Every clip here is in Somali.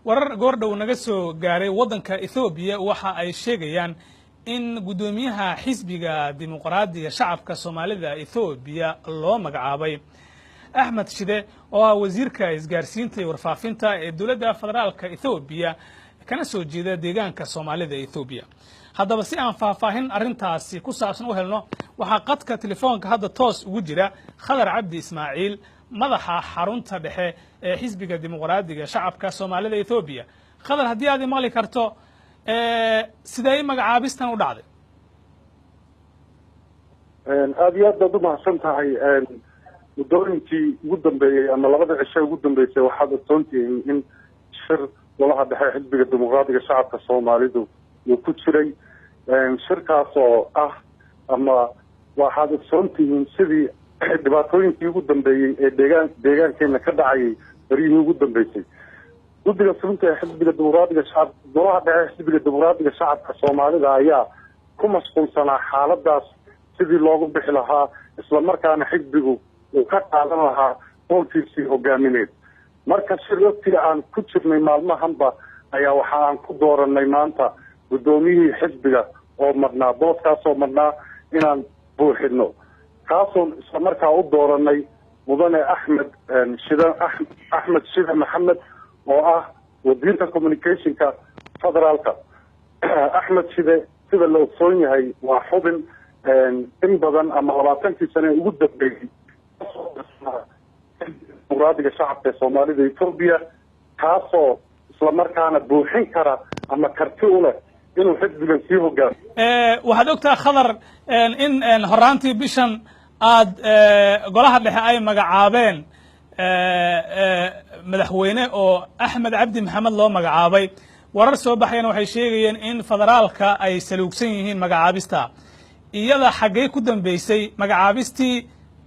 Warar goordhow naga soo gaaray waddanka Ethoobiya waxa ay sheegayaan in guddoomiyaha Xisbiga Dimuqraadiga Shacabka Soomaalida Ethoobiya loo magacaabay Axmed Shide, oo ah wasiirka isgaarsiinta iyo warfaafinta ee dowladda federaalka Ethoobiya, kana soo jeeda deegaanka Soomaalida Ethoobiya. Haddaba, si aan faahfaahin arrintaasi ku saabsan u helno, waxaa qadka telefoonka hadda toos ugu jira Khadar Cabdi Ismaaciil, madaxa xarunta dhexe ee Xisbiga Dimuqraadiga Shacabka Soomaalida Ethoobiya. Khadar, haddii aad imaqli karto, sidee magacaabistan u dhacday? Aada iyo aad baad umahadsan tahay. Muddooyinkii ugu dambeeyey ama labada cisho ugu dambeysay, waxaad ogsoontihiin in shir golaha dhexe Xisbiga Dimuqraadiga Shacabka Soomaalidu uu ku jiray. Shirkaas oo ah ama waxaad ogsoon tihiin sidii dhibaatooyinkii ugu dambeeyey ee deegaan deegaankeena ka dhacayay baryihii ugu dambeysay, guddiga fulinta ee Xisbiga Dimuqraadiga Shacab, golaha dhexe Xisbiga Dimuqraadiga Shacabka Soomaalida ayaa ku mashquulsanaa xaaladaas sidii loogu bixi lahaa, islamarkaana xisbigu uu ka qaadan lahaa roolkiisii hogaamineed. Marka shir waqtiga aan ku jirnay maalmahanba ayaa waxa aan ku dooranay maanta guddoomiyihii xisbiga oo madhnaa, booskaasoo madhnaa inaan buuxino, kaasoon islamarkaa u dooranay mudane Axmed Shide, Axmed Shide Maxamed, oo ah wasiirka communicationka federaalka. Axmed Shide, sida la ogsoon yahay, waa xubin in badan ama 20kii sane ugu dambeeyey Dimuqraadiga Shacabka ee Soomaalida Etoobiya, kaasoo islamarkaana buuxin kara ama karti u leh inuu xisbigan sii hogaamo. Waxaad ogtaha, Khadar, in horaantii bishan aad golaha dhexe ay magacaabeen madaxweyne oo Axmed Cabdi Maxamed loo magacaabay. Warar soo baxayana waxay sheegayeen in federaalka ay saluugsan yihiin magacaabista. Iyada xaggey ku dambeysay magacaabistii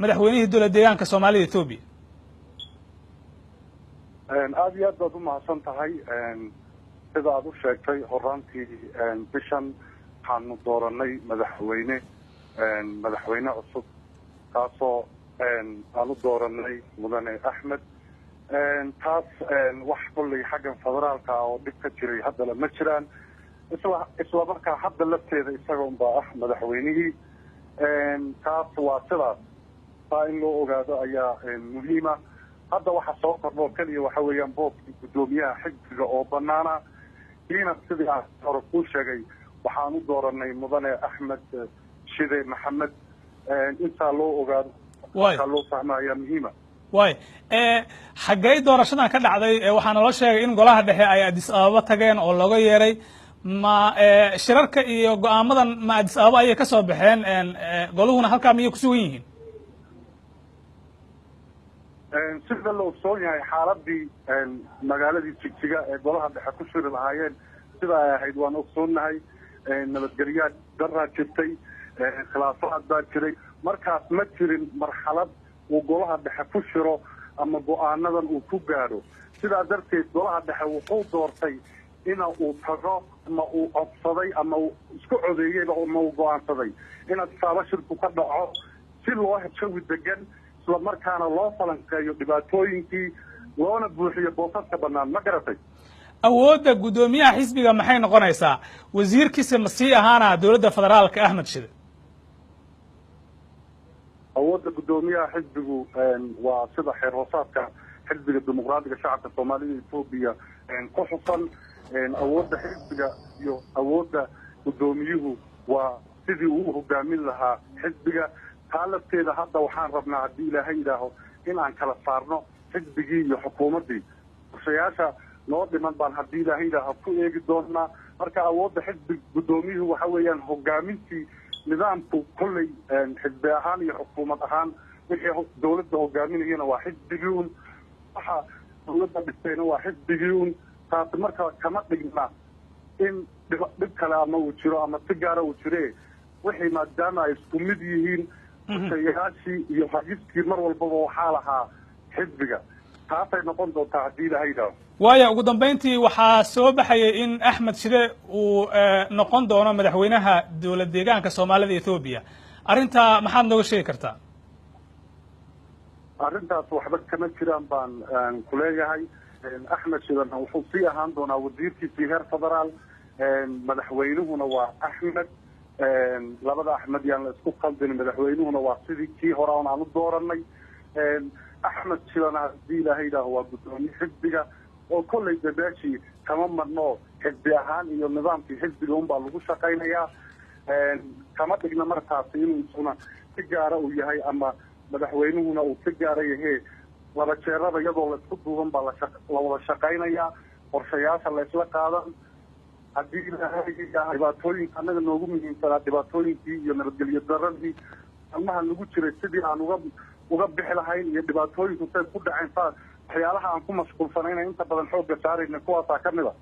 madaxweynihii dowlad deegaanka Soomaalida Etoobiya? Aada iyo aad baad umahadsan tahay. Sida aada u sheegtay, horaantii bishan waxaanu dooranay madaxweyne cusub, kaasoo aan u dooranay mudane Axmed. Taas wax kolley xaggan federaalka oo dhib ka jiray haddana ma jiraan. Isla markaa hadda lafteeda isaga unbaa ah madaxweynihii. Taas waa sidaas, taa in loo ogaado ayaa muhiima. Hadda waxa soo kordhoo keliya waxa weeyaan booskii guddoomiyaha xisbiga oo banaana. Kiina sidii aan hore kuu sheegay, waxaan u dooranay mudane Axmed Shide Maxamed. Intaa loo ogaado, intaa loo fahma ayaa muhiima. Way, xaggey doorashadan ka dhacday? Waxaa naloo sheegay in golaha dhexe ay Addis Ababa tageen oo looga yeeray. Ma shirarka iyo go'aamadan ma Addis Ababa ayay ka soo baxeen? Goluhuna halkaa miyay kusugan yihiin? Sida la ogsoon yahay, xaaladii magaaladii Jigjiga ee golaha dhexe ku shiri lahaayeen sida ay ahayd waan ogsoonnahay. Nabadgelyaa daraa jirtay, khilaafaad baa jiray. Markaas ma jirin marxalad uu golaha dhexe ku shiro ama go'aanadan uu ku gaadho. Sidaa darteed golaha dhexe wuxuu doortay ina uu tago ama uu codsaday ama uu isku codeeyeyba ama uu go'aansaday in Addis Ababa shirku ka dhaco, si loo jawi degan isla markaana loo falanqeeyo dhibaatooyinkii, loona buuxiyo boosaska bannaan. Ma garatay? Awoodda guddoomiyaha xisbiga maxay noqonaysaa? Wasiirkiisa ma sii ahaana dowladda federaalka Axmed Shide? Awoodda guddoomiyaha xisbigu waa sida xeer hoosaadka Xisbiga Dimuqraadiga Shacabka Soomaalida Etoobiya ku xusan. Awoodda xisbiga iyo awoodda guddoomiyuhu waa sidii uu hogaamin lahaa xisbiga. Taa lafteeda hadda waxaan rabnaa, haddii Ilaahay yidhaaho, in aan kala saarno xisbigii iyo xukuumaddii. Qorshayaasha noo dhiman baan, haddii Ilaahay yidhaaho, ku eegi doonaa. Marka awoodda xisbi guddoomiyuhu waxa weeyaan hogaamintii nidaamku. Kolley xisbi ahaan iyo xukuumad ahaan, wixii dawladda hogaaminayana waa xisbigii un, waxa dawladda dhistayna waa xisbigii un. Taasi marka kama dhigna in dhib kale ama uu jiro ama si gaara uu jire. Wixii maadaama ay isku mid yihiin, qorshayaashii iyo hagiskii mar walbaba waxaa lahaa xisbiga. Taasay noqon doontaa, haddii Ilaahay yidhaaho. Waaya, ugu dambayntii, waxaa soo baxayay in Axmed Shide uu noqon doono madaxweynaha dowlad deegaanka Soomaalida Ethoobiya. Arrintaa maxaad nooga sheegi kartaa? Arrintaas waxba kama jiraan baan ku leeyahay. Axmed Shidana wuxuu sii ahaan doonaa wasiirkiisii heer federaal. Madaxweynuhuna waa Axmed, labada Axmed yaan la isku khaldin. Madaxweynuhuna waa sidii kii hore oon aan u dooranay. Axmed Shidana haddii Ilaahay yidhaaho waa guddoomiye xisbiga, oo kollay de meeshii kama marno, xisbi ahaan iyo nidaamkii xisbiga unbaa lagu shaqaynayaa. Kama dhigna markaasi inuu isuna si gaara uu yahay ama madaxweynuhuna uu si gaara yahee. Laba jeeraba iyadoo la isku duuban baa la wada shaqaynayaa, qorshayaasha la isla qaadan. Haddii Ilaahay dhibaatooyinka annaga noogu muhiimsanaa, dhibaatooyinkii iyo nabadgelyo daradii almaha lagu jiray sidii aan uga bixi lahayn iyo dhibaatooyinku say ku dhaceen, saa waxyaalaha aan ku mashquulsanayna inta badan xoogga saarayna kuwaasaa ka mid a.